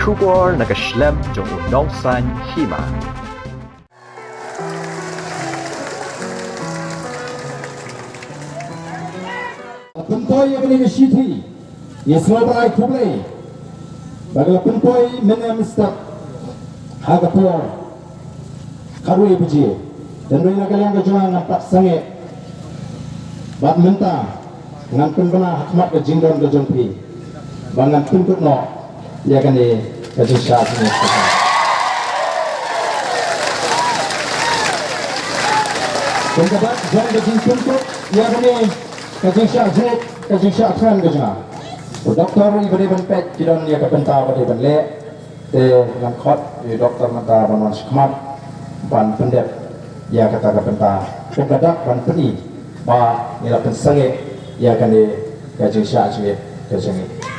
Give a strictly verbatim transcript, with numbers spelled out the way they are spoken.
Khubor na ka shlem jong u nongsan hima. Pynpoi ïa kane ka shithi, ïa sngewbha ai khublei ba ka la pynpoi mynne mynstep ha ka por khatwei baje. Hynrei na ka liang ka jong nga ngan pat sangeh bad mynta ngan pynbna ha khmat ka jingdon ka jong phi ba ngan pynkut noh ïa kane ka jingshah jingit. Kumta bad jong ka jingpynkut ïa kane ka jingshah jingit, ka jingshah kren ka jong nga, u doktor i ba dei ban peit ki don ïa ka bynta ba dei ban leh. Te ngan khot ïa u doktor mynta ban wan shakhmat ban pyndep ïa kata ka bynta. Kum ka dak ban pyni ba ngi la pynsangeh ïa kane ka jingshah jingit ka jong ngi.